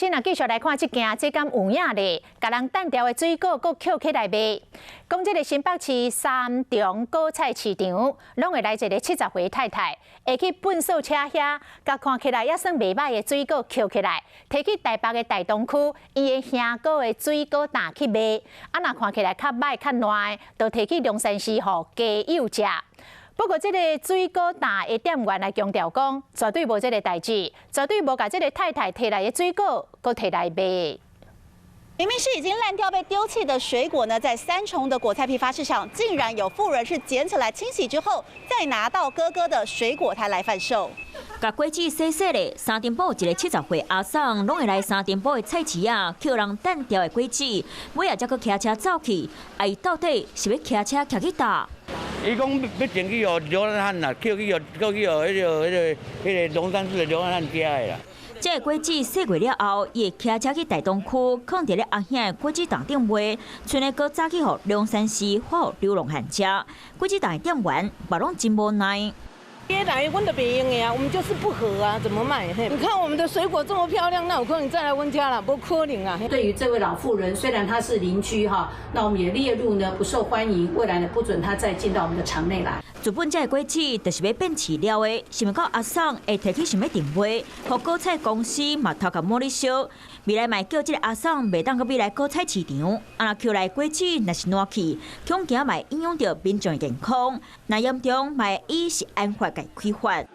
這若繼續來看這件，這敢有影咧？共人擲掉的水果閣抾起來賣。講這个新北市三重果菜市場，攏會來一个70歲太太，會去糞掃車遐，共看起來猶算袂䆀的水果抾起來，提去台北的大東區，伊的兄哥的水果檔去賣。啊，若看起來較䆀較爛的，就提去龍山寺予街友食。不過，這个水果檔的店員來強調講，絕對無這个代誌，絕對無共這个太太提來的水果，閣提來賣。明明是已經爛掉被丟棄的水果呢，在三重的果菜批發市場，竟然有婦人是撿起來清洗之後，再拿到哥哥的水果攤來販售。共果子洗洗咧，三重埔一个70歲阿桑，攏會來三重埔的菜市仔，抾人擲掉的果子，尾仔才閣騎車走去。啊，伊到底是欲騎車騎去佗？伊講欲轉去予流浪漢啦，抾去予擱去予彼个龍山寺的流浪漢食的啦。這个果子洗過了後，伊會騎車去大東區，囥佇咧阿兄的果子檔頂賣，賰的閣早去予龍山寺發予流浪漢食。果子檔的店員嘛攏真無奈。別來，阮就袂用的啊，我們就是不合啊，怎麼賣？你看我們的水果這麼漂亮，那有可能再來阮遮啦，無可能啊。對於這位老婦人，雖然她是鄰居哈，那我們也列入呢不受歡迎，未來呢不准她再進到我們的場內來。原本這个果子就是欲變飼料的，想袂到阿桑會提去想欲轉賣，予果菜公司嘛頭殼摸咧燒。未來嘛叫這个阿桑袂當閣欲來果菜市場，啊若抾來果子若是爛去，恐驚嘛會影響著民眾的健康。若嚴重嘛會以食安法共開罰。